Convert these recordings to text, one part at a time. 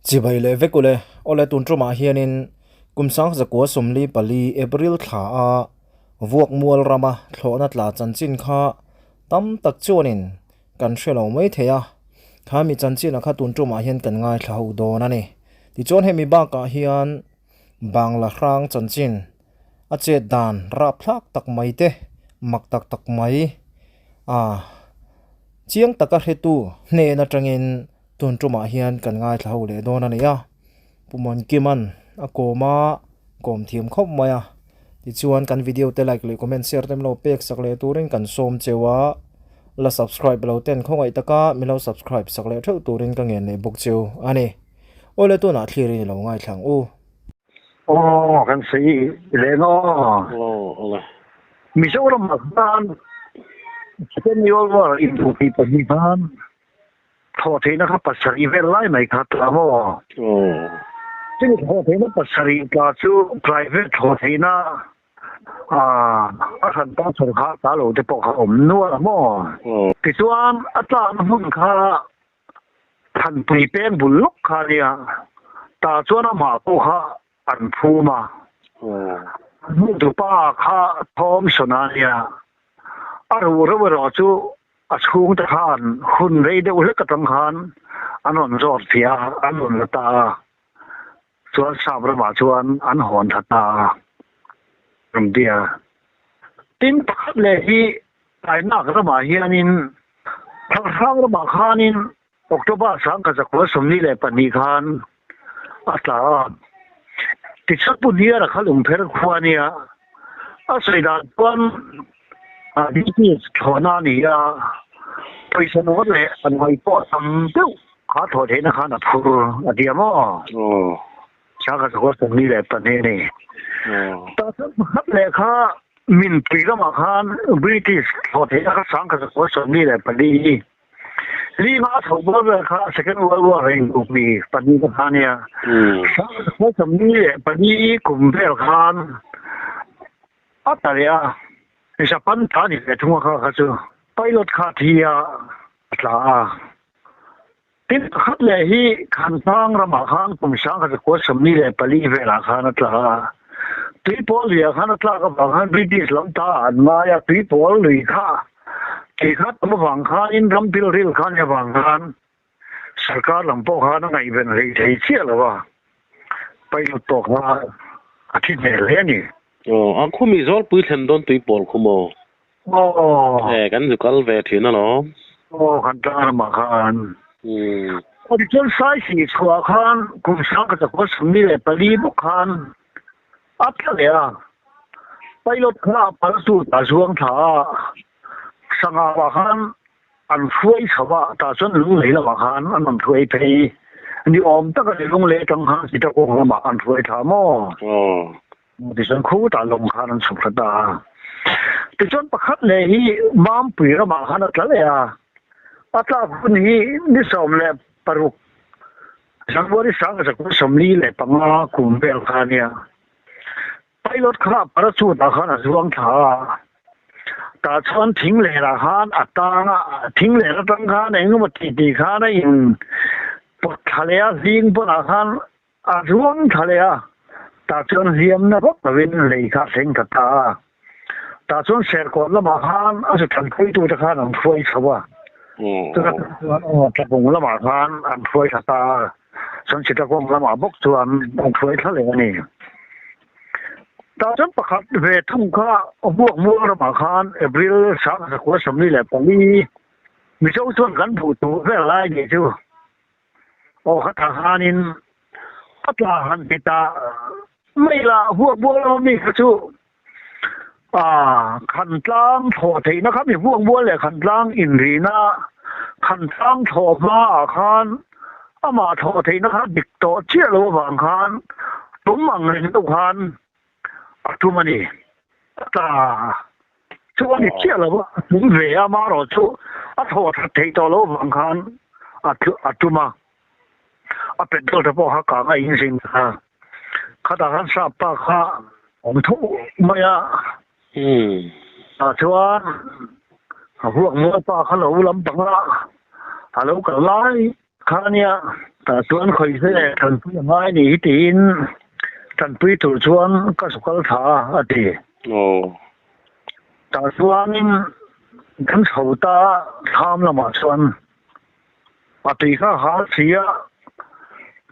Chibai leh vek ule, awle tun tumah hianin kum 1944 April thla a Vuakmual rama thlawhna tla chanchin kha tam tak chuanin kan hre lo mai thei a, kha mi chanchin a kha tun tumah hian kan ngaithla ho dawn a ni. Tichuan hemi bakah hian Bangla hrang chanchin a chet dan rapthlak tak mai te, mak tak tak mai a chiang taka hretu hnen atangin Tun tumah hian kan ngaithla ho leh dawn a ni a, Pu Muankima'n a kawm a, kawm thiam khawp mai a. Tichuan kan video te like leh comment share te milo pek sak leh turin kan sawm cheu a, la subscribe lo ten khawngaih taka milo subscribe sak leh theuh turin ka ngen leh bawk cheu a ni. Awle tunah thlir in ilo ngaithla ang u. Aw kan sawi leh ngaw. Aw awle. Mizoram ah khan Second World War inthupui pahnih khan Thawh theihna kha pasarih vel lai mai kha tla maw? Chumi thawh theihna pasarih tla chu private thawh theihna a hran ta chhawr kha tla lo te pawh kha awm nual a maw? Tichuan a tlakna hmun kha Thanpui peng bul lawk kha a nia, tah chuan amah pawh kha an phum a, hmuhtupa kha Thomson a nia, a ruh reuh erawh chu A chhungte khan hun rei deuh hlek atang khan an rawn zawt fiah a, an rawn la ta a, chuan sap ramah chuan an hawn tha ta a, rawn ti a. Tin, pakhat leh hi Tainak ramah hianin Thalhrang ramah khanin October 1942 khan a tla a, tichuan Pu Hniara kha lungpher khua a nia, a sawi dan chuan British thlawhna a ni a, pawisa nawt leh an ngaih pawh tam deuh kha thlawh theihna khan a phur a ti a maw? 1942 a ni. Tah chuan pakhat leh kha Minpui ramah khan British thlawh theihna kha 1944 Lima a chhoh bawr vel kha Second World War a inbuk ni pahnih ka kha nia. 1944 kum vel khan a ta leh a, Japan ta ni ve thung a kha kha chu pilot kha thi a a tla a. Tin pakhat leh hi Khanthang ramah khan kum 1944 velah khan a tla a. Tuipawl luiah khan a tlak avang khan British lam ta an ngai a, tuipawl lui kha Tih kha tam avang khanin ram pilril kha ni avang khan sarkar lam pawh khan a ngaihven rei thei chiah lo a, pilot pawh kha a thi hmel hle a ni. Aw, a khumi Zawlpui thlen dawn tui pawl khu maw? Aw. E, kan zu kal ve thin alawm. Aw, kan tlang ramah khan. Umm. Aw, tichuan Saisih chhuah khan kum 1944 bawk khan A tla leh a, pilot kha a parachute a zuang thla a, sangha ah khan an hruai chho a, tah chuan lunglei lamah khan an rawn hruai phei ni awm tak a ni, lunglei atang khan Chittagong lamah an hruai thla maw? Tichuan khutah lawng khan an chhuk thla ta a. Tichuan pakhat leh hi Mampui ramah khan a tla leh a, a tlak hun hi ni 16 January 1945 kum vel kha ania. Pilot kha parachute ah khan a zuang thla a, tah chuan thing ler ah khan a tang a, thing ler atang khan eng emaw tih tih khan a in pawt thla leh a, zing pawn ah khan a zuang thla leh a, tah chuan hliamna vak lovin lei kha a thleng ta ta a. Tah chuan Serkawn lamah khan a zu thanpuitute khan an hruai chho a, chutah chuan aw Tlabung lamah khan an hruai thla ta a, chuan Chittagong lamah bawk chuan an hruai thla leh a ni. Tah chuan pakhat ve thung kha Vuakmual ramah khan April 1944 Mizo chuan kan duh tur vel lai nih chu aw khatah khanin a tla han ti ta mai la, Vuakmual lama mi kha chu Khantlang thlawh theihna kha mi Vuakmual leh Khantlang inrihna Khantlang thlawh hmaah khan amah thlawh theihna kha dik tawh chiah lo avang khan tum ang reng deuh khan a tum a ni. A tla chu a ni chiah lo a, a tum ve a, amaherawhchu a thlawh that theih tawh loh avang khan a tum a, a petrol te pawh kha kang a inzin kha. Khatah khan sap pa kha awm tho mai a, tah chuan a vuak mual pa kha lo lampang a, a lo kal lai kha ania. Tah chuan khawi se tanpui a ngai ni hi tiin tanpui tur chuan ka zu kal thla a, a ti. Tah chuanin kan chho ta a, thlam lamah chuan a tui kha a hal si a,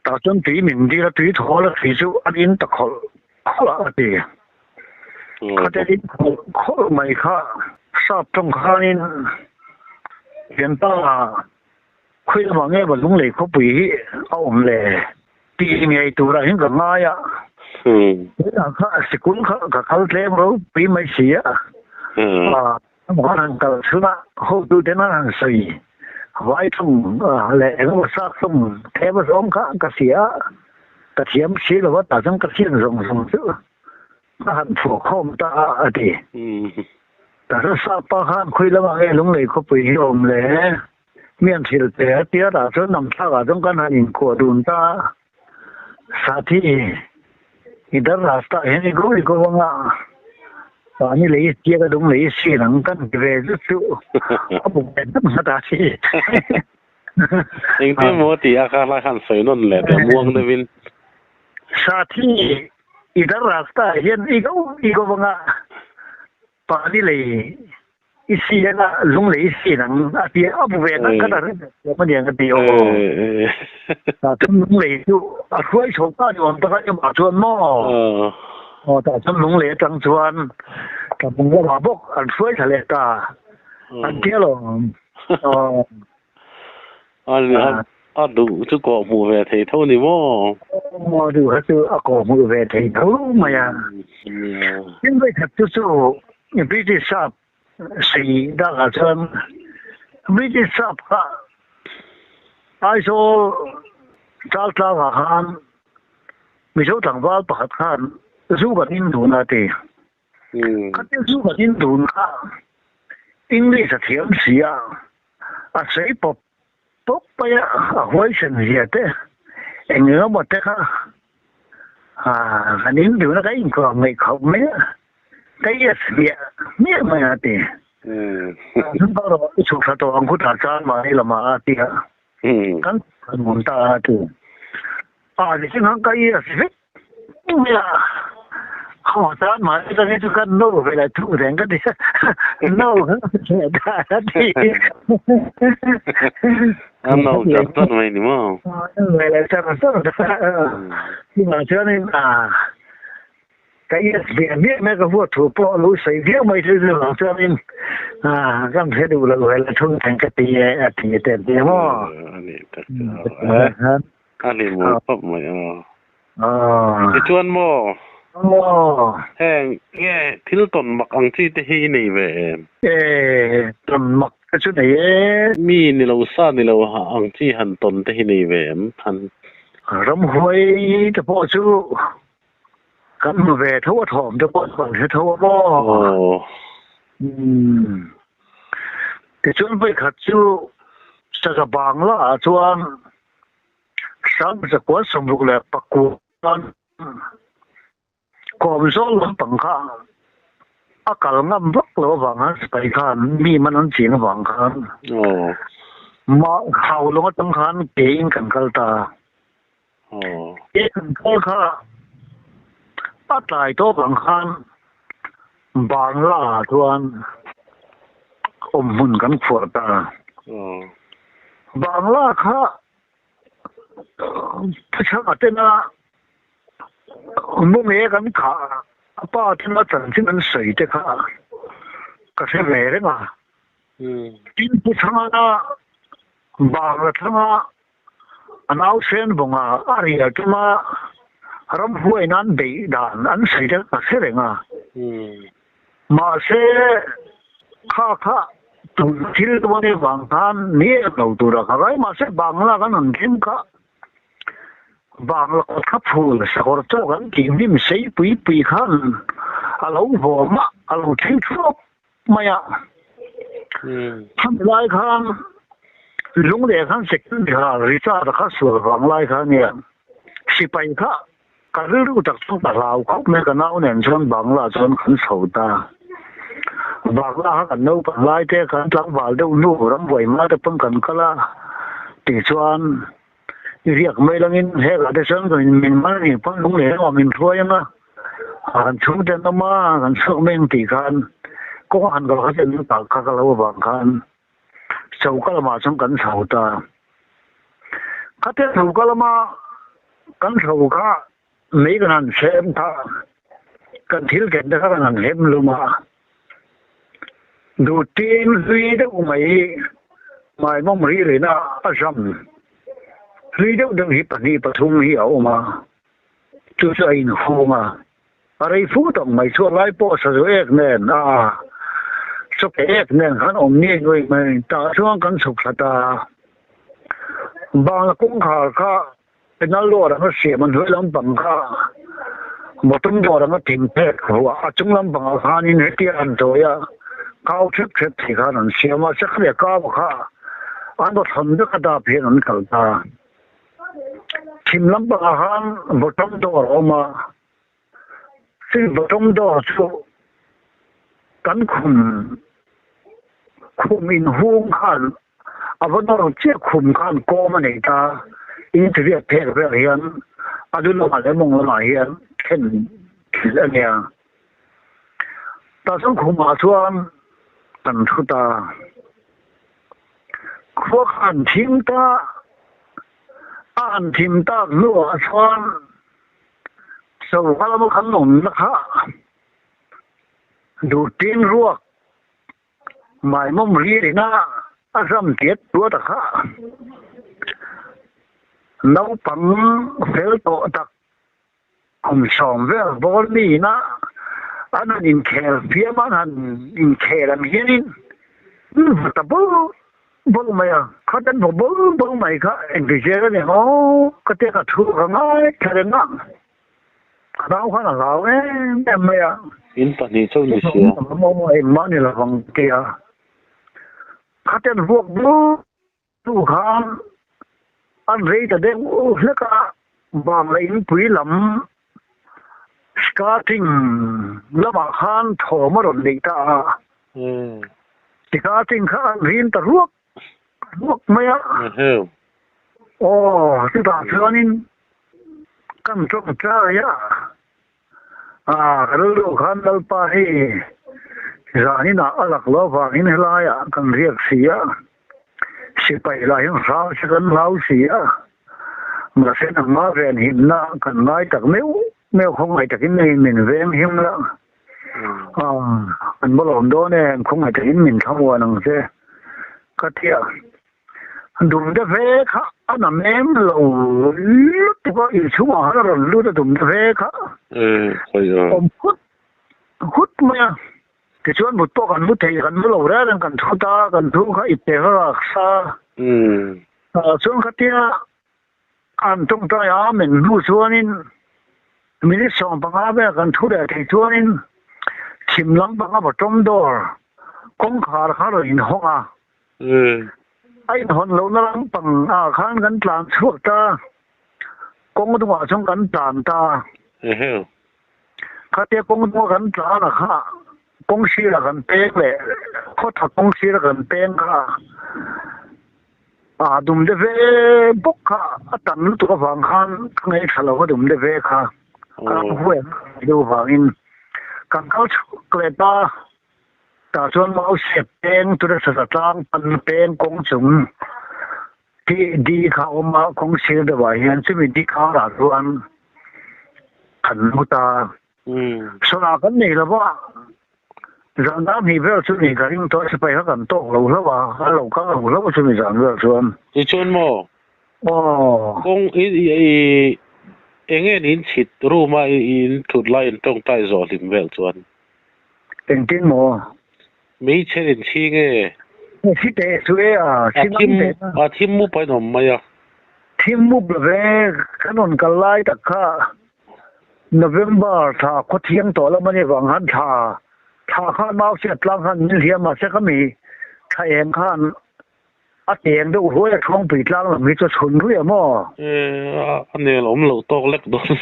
tah chuan tui min dil a, tui thawl a tui chu an in ta khawlh khawlh a, a ti. Khate in khawlh khawlh mai kha sap tawng khanin thianpa Khawi lamah nge va lunglei khawpui hi a awm le tih ngei turah hian ka ngai a. Tunah kha sikul kha ka kal tlem ropui mai si a. Amah han kal chhun a, hotu ten an han sawi vai thung leh engemaw sak thung tlem a zawng kha ka hria a, ka thiam si lo a, tah chuan ka hriat zawng zawng chu ka han phuah khawm ta a, a ti. Tah chuan sapa khan khawi lamah nge lunglei khawpui hi a awm le? Mi an thil pe a tia tah chuan nam thlak ah chuan kan han inkuah dun ta a, Sathi i dar rasta ah hian i go i go anga mahni lei i chiak a dum lei i sin ang kan ti ve zut chu a bu ve deuh nghat a thi. Engtin maw tih a kha lai khan sawi nawn leh teh muang deuhin. Sathi i dar rasta ah hian i go i go anga Mahni lei i si anga lung lei i si nang a ti a bu ve tak khat a rin thiam a niang a ti aw. Tah chuan lung lei chu a hruai chho ta ni awm tak a emaw chuan maw aw tah chuan lung lei atang chuan ka bung lamah bawk an hruai thla leh ta an ti alawm aw. A duh chu kawh hmuh ve thei tho ni maw? Aw, duh kha chu a kawh hmuh ve thei tho mai a. Tin vawikhat chu chu British sap sei dakah chuan British sap kha Aizawl Chaltlangah khan Mizo tlangval pakhat khan zu kan in dun a ti. Khatia zu kan in dun kha English a thiam si a, a sei pawp pawp mai a, a huaisen zia te eng eng emaw te kha kan in dun a, ka inkuah ngaih khawp mai a, ka yes hmiah hmiah mai a ti. Chu erawh i chhuk thla tawh ang khutah chuan mahni lamah a ti a, kan mun ta a ti. A ni chu ka yes vek Nia, haw tan mahse ka chu ka no ve la thung reng ka ti no ka ti. A no char char mai ni maw? Ve la char char chuvang chuanin a ka yes ve miah mai ka huat thu pawh lo sawi viau mai chu chuvang chuanin a kan hre duh lo ve la thung reng ka ti e a ti te ti maw? A ni tak chu. A ni mawi khawp mai a. Tichuan maw? Heng nge thil tawn mak ang chi te hi i nei ve em? E, tawn mak te chu nei e. Mi ni lo sa ni lo ang chi han tawn te hi nei ve em? Han. Ramhuai te pawh chu kan hmu ve tho a thawm te pawh chu kan hre tho a maw? Tichuan vawikhat chu Saza Bangla ah chuan 1969 kawm zawl lampang kha a kal ngam vak lo avang khan sipai khan mi man an ching avang khan mah hau lawng atang khan ke in kan kal ta. Ke kan kal kha a tlai tawp ang khan Bangla ah chuan awmhmun kan phuah ta. Bangla kha Thachhaka tena Munge kan khah a pa tena chanchin an sawi te kha ka hre ve reng a. Tin Puchhangana Bangla thlanga a nausen vawnga a rial tuma ramhuai nan beih dan an sawi te ka hre reng a. Mahse, kha kha tun thil tuan i vang khan ni em lo tur a kha rai. Mahse, Bangla kan han thleng kha Bangla kawt kha phul sakawr chaw kan tih hnim sei pui pui khan a lo vawm a, a lo thleng thuap mai a. Khami lai khan Lungleh khan second kha Richard-a kha sual vang lai kha nia sipai kha Ka rilru tak chu ka hlau khawp mai, ka nau nen chuan Bangla chuan kan chho ta. Bangla kha kan naupang lai te kan tlangval deuh nu rambuai hma te pawn kan kal a, tichuan Riak mai langin hekah te chuan kan min man a nih pawn lung leh emaw min hruai ang a, kan chhungte an awm a, kan chhuak mai ang tih khan kawng a han kal kha chu an tak kha ka lo avang khan choka lamah chuan kan chho ta. Khatia choka lama kan chho kha mei kan han sem kha kan thil ken te kha kan han hem lum a, duhtin hlui deuh mai maimawm ri rina a zam hlui deuh deuh hi pahnih pathum hi a awm a, chu chu a inhung a, a rei fu tak mai chu a lai pawh sazu ek nen a chawke ek nen khan awm ngei ngei mai tah chuan kan chhuk thla ta bangla kawngkhar kha Penal dawr anga siam a hnuai lampang kha bottom dawr anga thing phek ruah a chung lampangah khanin hetia an chawi a, kau hrep hrep thei khan an siam a, chakha leh kau kha an bawthawn vek a dap hian an kal ta. Thim lampangah khan bottom dawr a awm a, chumi bottom dawr chu kan khum khum inhung khan A va nawr chiah khum khan kawm a nei ta, in churiat phek vel hian a lu lamah leh mawng lamah hian thlen thil a nia. Tah chuan khumah chuan kan thu ta. Khua kha an thim ta, a han thim tak hnuah chuan choka lama kan awmna kha duhtin ruak Maimawm ririn a a zam tiat tuat a kha. Naupang fel tawh tak kum sawm vel bawr mi ina an han inkhel fiam a, an han inkhel ang hianin va ta bawlh bawlh mai a. Khat an vaw bawlh bawlh mai kha engti zel a ni maw ka tia ka thu ka ngaithla reng a. Ka nau khan a hlau em em mai a. In pahnih chauh ni sia. Engmah ni lovang ti a. Khaten vuak bur tu khan an rei ta deuh hlek a, Bangla inpui lam starting lamah khan thawm a rawn neih ta a. Starting kha an rin ta ruak ruak mai a. Aw, chutah chuanin Kan tawngtai a, ah ka rilru khan Lalpa hi zanin ah a lak lo avangin helai ah kan riak si a, sipai lah hian hrang se kan hlau si a, mahse nangmah ven himna kan ngai tak meuh meuh khawngaih takin hei min veng him la, ah kan va lawm dawn em khawngaih takin min thlamuan ang che ka ti a. Dum te ve kha a na mem lo lutuk a, inchhungah khan a rawn lut a dum te ve kha awm khut khut mai a. Tichuan mut pawh kan mu thei kan mu lo reng reng kan thu ta, kan thu kha ip te ka rak sa. Chuan khatia an tawngtai a men hnu chuanin minute 15 vel kan thu leh thei chuanin thim lampanga bottom door kawngkhar kha a rawn inhawng a. A inhawn lohna lampang ah khan kan tlan chhuak ta, kawng dungah chuan kan tlan ta. Khatia kawng dunga kan tlan a kha kawng sirah kan peng leh khawtha kawng sira kan peng kha a dum de ve bawk kha a tam lutuk avang khan ka ngaihthla lo a dum de ve kha ka ram huai deuh avangin kan kal chhuak leh ta. Tah chuan mau sep peng tura sasa tlang pan peng kawng chung khi di kha a awm a, kawng sir deuhah hian chumi di karah chuan kan lut a. Sawlah kan nei lo va, zan dar hnih vel chu ni ka ring tawh a, sipai kha kan tawk lo hlauh a, a lo kal lo hlauh a chumi zan vel chuan. Tichuan maw? Aw. Kawng i i eng nge in chhit room a i in thut lai in tawngtai zawh hlim vel chuan? Engtin maw? Hmeichhe in chhing e. Thi teh chu e a, thi ngam teh na. A thim mup a inawm mai a. Thim mup lo ve, kan rawn kal lai tak kha November thla khaw thiang tawh lam a nih vang khan thla thla khan mau chhiat tlang khan min hliam a se ka mi thla eng khan a teng deuh ruai a thuangpui tlang lam hi chu a chhun ruih a maw? E a nel awm loh tawk lek dawn.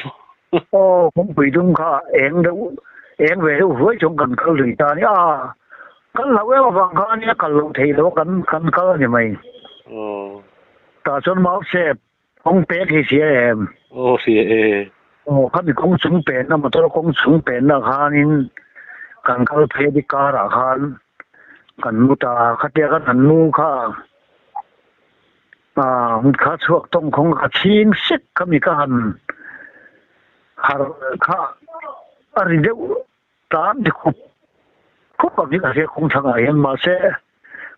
Aw kawngpui dum kha eng deuh eng ve deuh ruai chuan kan kal lui ta a ni a, kal loh em avang kha ania kal loh theih loh a kan kan kal a ni mai. Aw. Tah chuan mau sep. Kawng pek hi hria em? Aw hria e. Aw khami kawng chung penna motor kawng chung penna khanin kan kal phei bik karah khan kan mu ta khatia kan han mu kha ah kha chhuak tawng khawng ka chhing sek khami ka han harh kha a ri deuh tan ti khup khup ang hi ka hria kawng thlang ah hian mahse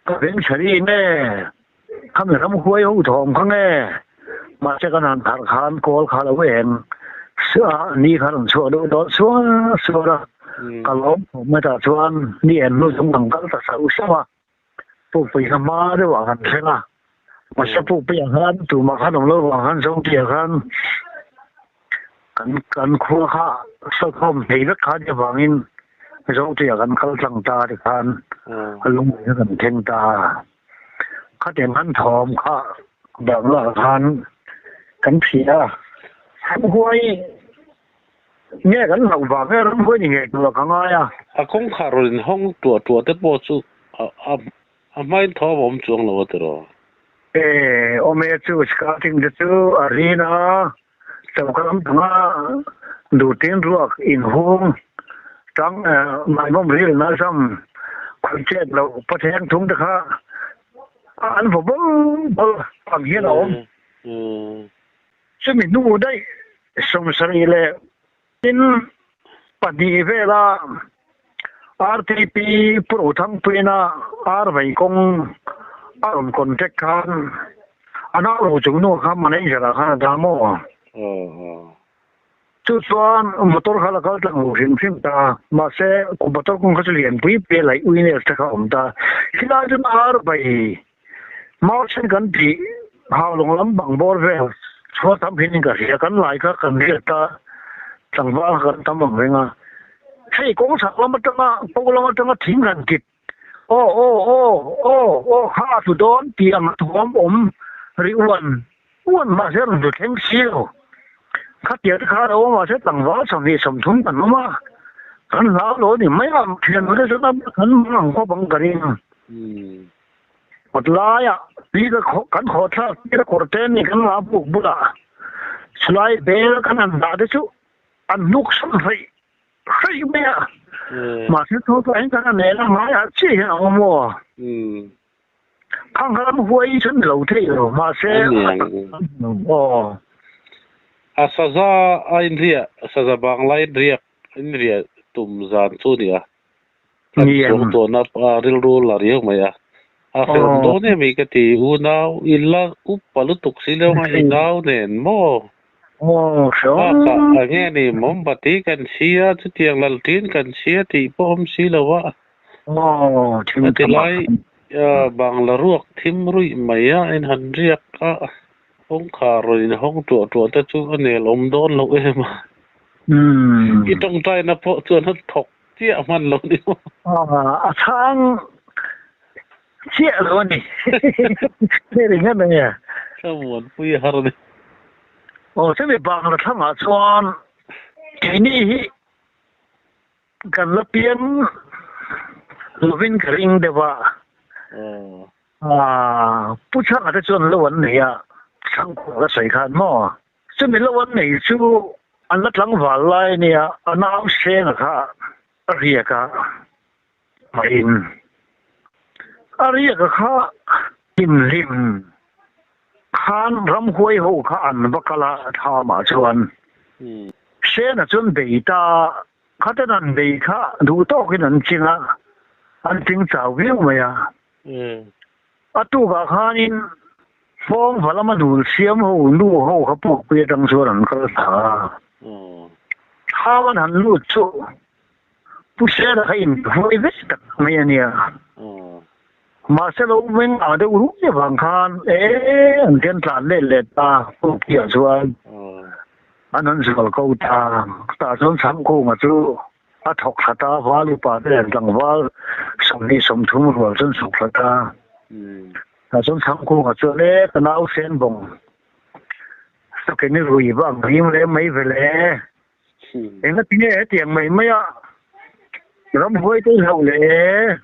ka beng chhe rih nge khami ram huai ho thawm kha nge mahse kan han tharh khan kawl kha lo eng ni kha rawn chhuah deuh dawn sual sual a ka lawm khawp mai tah chuan ni en hnu chung kan kal ta sauh sauh a pukpui kha hma deuh ah kan thleng a mahse pukpui ah khan tumah khan awm lo vang khan zote ah khan Kan kan khua kha sakhawm thei vek kha nia vangin Zotea kan kal tlang ta ti khan a lungmei kha kan thleng ta a. Khatiang khan thawm kha bangla ah khan kan thih a. Ramhuai nge kan hlauh vang nge ramhuai ni ngei tur ah ka ngai a. A kawngkhar rawn inhawng tuah tuah te pawh chu a A hmain thawm a awm chuang lo a tiraw? E, awm e chu starting te chu a rin a, choka lam panga duhtin ruak inhung tang maimawm ril na zam khawi chet loh Pathian thung te kha an vaw bawl bawl ang hian a awm. Chumi hnu daih 70 leh Tin, pahnih vela RTP Pu Rothangpuiina ar vei kawng a rawn contact khan a nau lo chung nu kha manager ah khan a dah maw? Chu chuan motor kha la kal tlang lo hrim hrim ta, mahse motor kawng kha chu lian pui pui a laih ui nel te kha a awm ta. Khilai chuan ar vei mau sen kan tih Haulawng lam bang bawr vel chhuah tam hin in ka hria, kan lai kha kan riat a, tlangval kha kan tam ang reng a. Hei kawng chhak lam atanga ko lam atanga thing han kit aw aw aw aw aw kha a tlu dawn tih ang a thuam awm ri uan uan mahse rawn tlu thleng si lo. Khatiang te khan a awm mahse tlangval 20 30 kan awm a, kan hlau lo a ni mai a, thian te chuan kan mang ang khawp ang ka ring. Kawt laiah tui ka kan khawh thlak tir a kawr te ni kan la buk bulah chulai bel kan han dah te chu an hnuk sam hreih hreih mai a, mahse tho tah hian kan a nel a ngaiah chiah hian a awm aw. Khang kha ram huai chu ni lo thei lo mahse a tak aw. A saza a inriah saza banglai inriak inriah tum zan chu nia. Kan chuang tuahna rilru la riau mai a, a hrehawm dawn em i ka ti, unau i la upa lutuk si lo nga i nau nen maw? Bakah a nge ni mombati kan chhia chutiang laltin kan chhia tih pawh awm si lo a, a ti lai bangla ruak thim ruih mai a in han riak a, kawngkhar rawn inhawng tuah tuah te chu a nel awm dawn lo em a, i tawngtaina pawh chuan a thawk Chiah hman lo ni maw? A chhang chiah lo a ni. Hei ring em enge? Thlamuanpui har a ni. Aw chumi Bangla thlangah chuan keini hi kan la piang lovin ka ring deuh a. Pu Chhanga te chuan lo an nei a, Chhangkua ka sawi khan maw? Chumi lo an nei chu an la tlangval lai a nia, a nau Senga kha a riak a, mahin a riak a kha hlim hlim khan ramhuai ho kha an va kal a thamah chuan Sena chuan bei ta khaten an bei kha duh tawkin an ching a, an ching chau viau mai a. A tukah khanin Hmawng va lama nul siam ho nu ho kha pukpui atang chuan an kal thla a. Thau an han lut chu Pu Sera kha inhuai ve tak mai a nia. Mahse lo meng ah deuh ruai avang khan e an hian tlan let let ta pukpuiah chuan an han zual ko ta. Tah chuan Chhangkunga chu A thawk thla ta, val upa te leh tlangval 20 30 rual chuan chhuk thla ta. Tah chuan Chhangkunga chuan e ka nau sen bawng sakin i rui va ang rim leh mai ve le. Engati nge hetiang mai mai a ramhuai te i hlauh le e.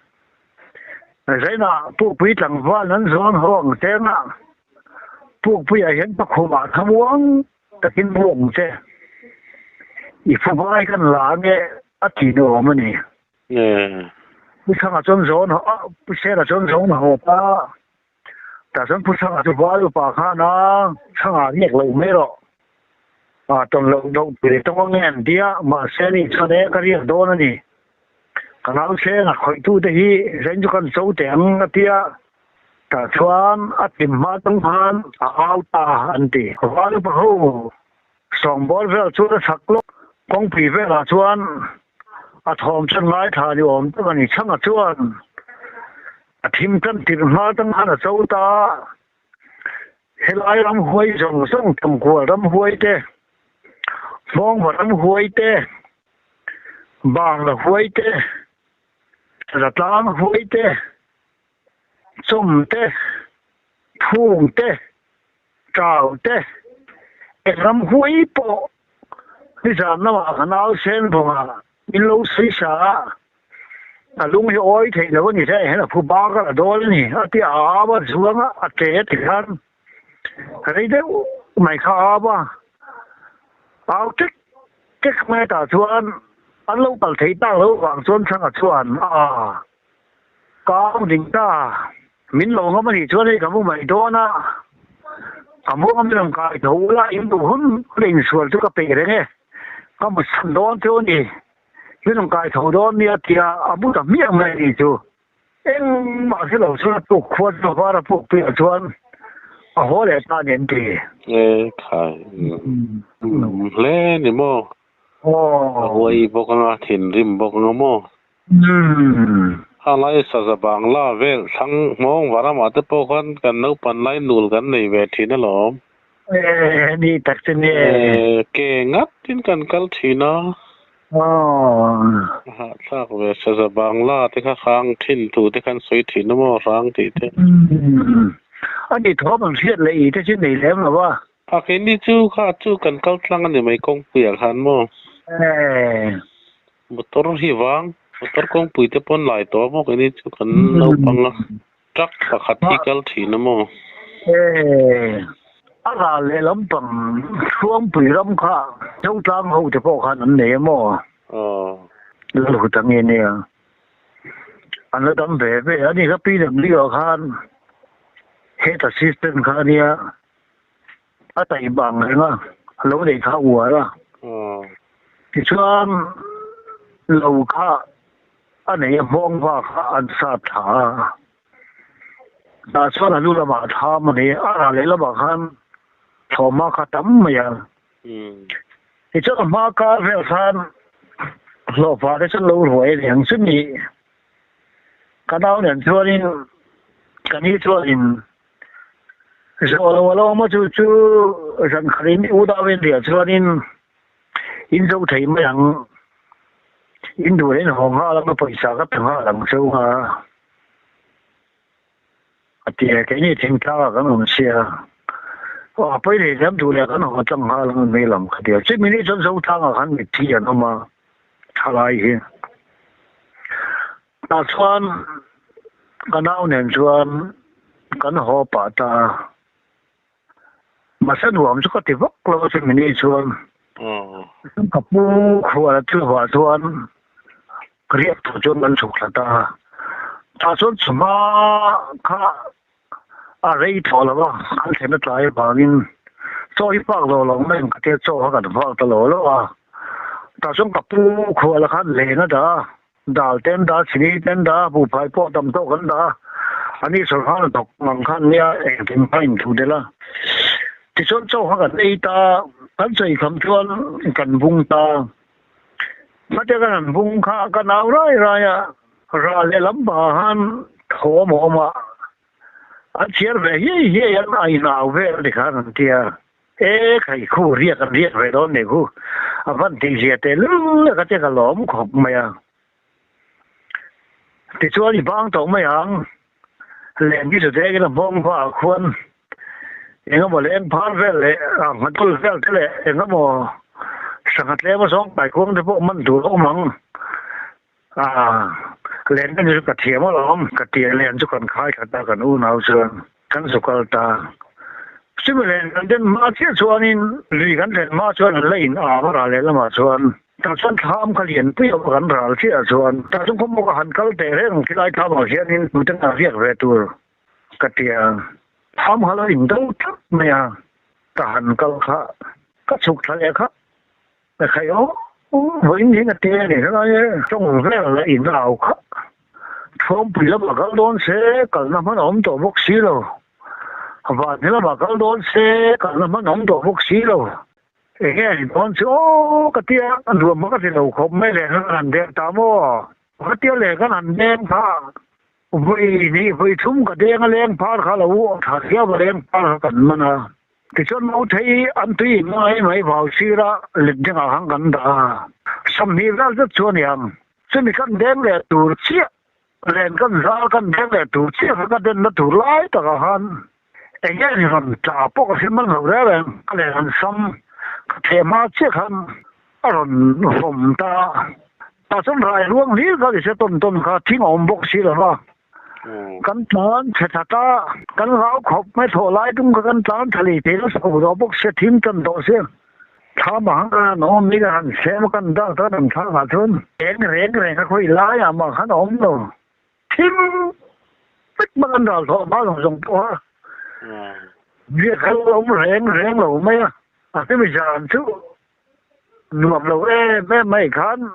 Zainah pukpui tlangval an zawn haw ang cheng a. Pukpuiah hian ka khumah thlamuang takin mu ang che. I phubai kan la ange a ti ni awm a ni. Pu Thanga chuan zawn Pu Sela chuan zawn a hawp a, tah chuan Pu Thanga chu val upa khan a Thanga riak loh mai rawh. A tawn loh loh pui tawng ange an ti a, mahse ani chuan e ka riak dawn a ni. Ka nau thleng a khawih tute hi zain chu kan cho teh ang a ti a, tah chuan a tim hma tang khan a au ta an ti. Val upa ho sawngbawl vel chuan a chak lawk kawngpui velah chuan a thawm chuan ngaithla ni awm tak a ni. Chhanga chuan a thim tan tirh hma tang khan a cho ta a. Helai ramhuai zawng zawng Tamkual ramhuai te, Hmawngva ramhuai te, Bangla huai te, Zatlang huai te, Chawm te, Phung te, Chau te, eng ramhuai pawh nizan lamah ka nau sen vawngah min lo sawi sa a, a lung hi awi theih lo a ni hle, hian a phu bak a la dawl a ni a ti a au a, zuang a, a tle a ti khan rei deuh mai kha a au a, au tek tek mai tah chuan an lo kal theih tak loh vang chuan Thanga chuan a ka au ding ta, min lo ngam a nih chuan hei ka mu mai dawn a, ka mu ngam in rawn kai tho ula in duh hun hun a insual chu ka peih reng e, ka mu chhan dawn chu a ni. Min rawn kai tho dawn nia tia a bu ta hmiah mai a ni chu. Engmah hre lo chuan a tuk khua chu var a puk piah chuan a haw leh ta a ni an ti. E khai hle ni maw? A huai bawk anga thinrim bawk anga maw? Khalai saza bangla vel thlang hmawng varamah te pawh khan kan naupan lai nul kan nei ve thin alawm. E ni tak chu ni e. E ke ngat tin kan kal thin a. A hahthlak ve saza bangla te kha hrang thin thu te khan sawi thin a maw hrang tih te. A ni thawm an hriat leh i te chu nei lem lo a. A keini chu kha chu kan kal tlang a ni mai kawngpuiah khan maw. E. Motor hi vang, motor kawngpui te pawn lai tawh a maw keini chu kan naupang a. Truck pakhat hi kal thin a maw? E, a ral leh lampang Thuangpui ram kha Zotlang ho te pawh khan an nei a maw? Aw. Lalhut ang nge nia. An la dam ve ve a ni kha PW ah khan head assistant kha a nia. A taih bang reng a, a lo neih kha a uar a. Tichuan lo kha a nei a hmawng va kha an sat thla a. Tah chuan a lu lamah thlam a nei a, a rah leh lamah khan thlawhhma kha tam mai a. Tichuan a hma kar vel khan hlawhfa te chuan lo ruai a ni ang chumi ka nau nen chuanin ka ni chuanin Zawh lo a lo awm a chu chu zan khat in u dau in riah chuanin in zo thei mai ang in duh leh in haw nghal ang a pawisa ka pe nghal ang chu a a ti a keini thingtlang ah kan awm sia aw a pawi leh hliam duh leh kan haw tlang nghal ang mai lam ka ti a chumi ni chuan Zotlang ah khan mitthi an awm a thalai hi. Tah chuan ka nau nen chuan kan haw pah ta a, mahse nuam chu ka ti vak lo a chumi ni chuan ka pu khual a thil vah chuan riak tur chuan kan chhuk thla ta a, tah chuan chhuma kha a rei tawh lo a, kan thlen a tlai avangin chaw hi fak lo lo mai ang ka tia chaw kha kan fak ta lo lo a, tah chuan ka pu khual a khan len a dah a. Dal te an dah, chini te an dah, buhfai pawh tam tawk an dah a, ani sawrkar hnathawk ang khan nia engkim kha inthu del a. Tichuan chaw kha kan ei ta a, kan sawi kham chuan kan bung ta a. Hmate kan han bung kha ka nau rai rai a, ral leh lam pangah khan thawm a awm a, an chhiar ve hiai hiai an a inau vel a ni khan an ti a. E khai khu riak an riak ve dawn nih khu a van tih zia teh lul lek a che ka lawm khawp mai a. Tichuan i bang tawh mai ang len hi chu dengin a hmawng hma ah khuan eng emaw leng phar vel leh a nghatul vel te leh eng emaw sangha tlem a zawng kaikuang te pawh man tur a awm ang. A len te chu ka thiam alawm ka tia len chu kan khai that a kan unau chuan kan zu kal ta. Chumi len kan den hma chiah chuanin lui kan thlen hma chuan an la in au a ral lehlamah chuan tah chuan thlam kha lian pui awm a kan ral chiah chuan tah chuan khawmawk a han kal teh reng ang khilai thlamah hianin tute a riak ve tur ka ti a, thlam kha lo in do tlat mai a, ka han kal kha ka chhuk thla leh kha ka khai aw vawiin hi ka ti a ni helai e tawng vel la in au kha Thuampui lamah kal dawn se kalna hman a awm tawh bawk si lo, Vanni lamah kal dawn se kalna hman a awm tawh bawk si lo. Enge a ni dawn chu aw ka tia a nuam ka ti lo khawp mai leh kan han deng ta maw? Ka tia leh kan han deng kha vawi hnih vawi thum ka deng a leng phar kha lo tha hiau a leng phar kha kan man a. Tichuan Mauthei an tui in mai mai vau sira let dengah khan kan dah a, 20 vel zet chu a ni ang. Chumi kan deng leh tur chiah len kan zal kan deng leh tur chiah kha ka denna tur lai takah khan eng nge ni rawn tla pawh ka hrim man lo reng reng. Ka len an sam ka theh hma chiah khan a rawn vawm ta a. Tah chuan rai ruang hlir kha ni se tawn tawn kha thing a awm bawk si lo va. Kan tlan chhe that a, kan hlau khawp mai thawh lai tum kha kan tlan tha lei thei lo chho tawh bawk sia thim tan tawh sia. Thlam a hang a an awm ni ka han sem a kan dak tak an thlam ah chuan eng reng reng a khawi lai ah mah khan a awm lo. Thim vek mah kan ral thawh hma zawng zawng pawh a biak kha a awm reng reng lo mai a, a hemi zan chu nuam lo em em mai khan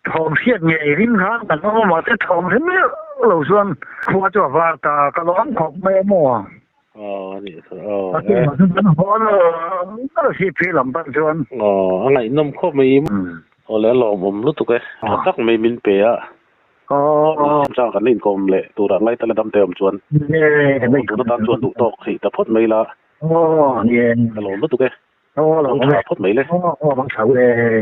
Thawm hriat ngei ring khan kan awm a, mahse thawm hre miah lo chuan khua chu a var ta, ka lawm khawp mai a maw? Aw a nih kha aw. A tumah chu kan haw lo a la hriat phei lam pah chuan. Aw a ngaihnawm khawp mai i aw le a lawmawm lutuk e, tha tak mai min pe a. Aw. Chang kan la inkawm leh turah ngai ta la dam te awm chuan. Tun atan chuan duh tawk theih ta phawt mai la. Aw ni e. Ka lawm lutuk e. Aw lawm e. Phawt mai le. Aw aw bang chho e.